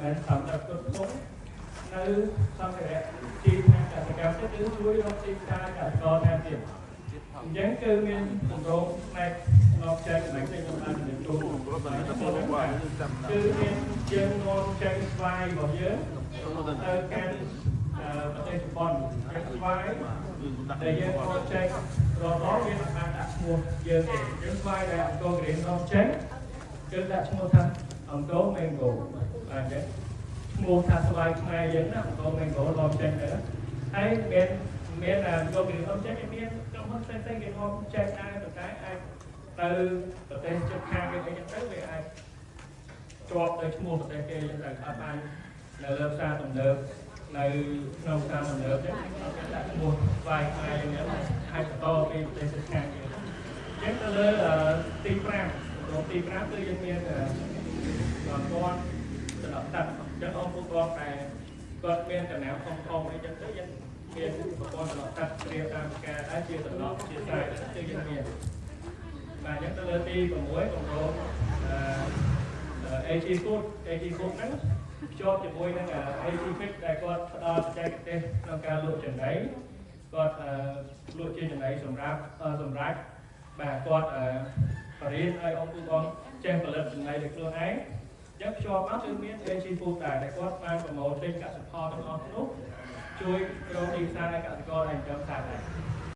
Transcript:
មែនត្រឹមតែផ្គត់ផ្គង់នៅសម្ភារៈជីផ្នែកកសិកម្មទេគឺជួយរកទីផ្សារកសិករថែមទៀតអញ្ចឹងគឺមានគម្រោងផ្នែកនាំចេញចំណេញខ្ញុំបានជំរាបជូនគឺមានយើងនាំចេញស្វាយរបស់យើងទៅកាន់ប្រទេសជប៉ុនហើយស្វាយដែលយើងនាំចេញរហូតវាមិនបានដាក់ឈ្មោះយើងទេយើងស្វាយដែលអង្គរក្រៀននាំចេញគឺដាក់ឈ្មោះថាអង្គរ Mango បាទអញ្ចឹងឈ្មោះថាស្វាយខ្មែរយើងណាអង្គរ Mango នាំចេញទៅហើយមានមានអង្គរក្រៀននាំចេញមានក្រុមហ៊ុនផ្សេងៗគេនាំចេញដែរប៉ុន្តែអាចទៅប្រទេសជិតខាងគេអីចឹងទៅវាអាចជាប់ទៅឈ្មោះប្រទេសគេចឹងទៅអត់បាននៅលើផ្សារទំនើបនៅក្នុងផ្សារទំនើបចឹងអត់មានដាក់ឈ្មោះស្វាយខ្មែរយ៉ាងនេះអាចបន្តពីប្រទេសជិតខាងគេចឹងទៅលើទី5រងទី5គឺយើងមានប្រព័ន្ធត្រឡប់ទឹកចឹងអង្គពួកគាត់តែគាត់មានចំណាំធំធំអីចឹងទៅយើងមានប្រព័ន្ធត្រឡប់ទឹកត្រៀមតាមការដែរជាត្រឡប់ជាស្រែគឺយើងមានបាទអញ្ចឹងទៅលើទី6គម្រោងអឺ AG Food AG Food ហ្នឹងភ្ជាប់ជាមួយនឹង AG Fit ដែលគាត់ផ្ដល់បច្ចេកទេសក្នុងការលក់ចំណីគាត់លក់ជាចំណីសម្រាប់សម្រាប់បាទគាត់បរិញ្ញាឲ្យអង្គពូបងចេះផលិតចំណីដោយខ្លួនឯងអញ្ចឹងភ្ជាប់មកគឺមាន AG Food ដែរដែលគាត់បានប្រមូលទិញកសិផលទាំងអស់នោះជួយរកទីផ្សារឲ្យកសិករដែលចិញ្ចឹមសត្វដែរ។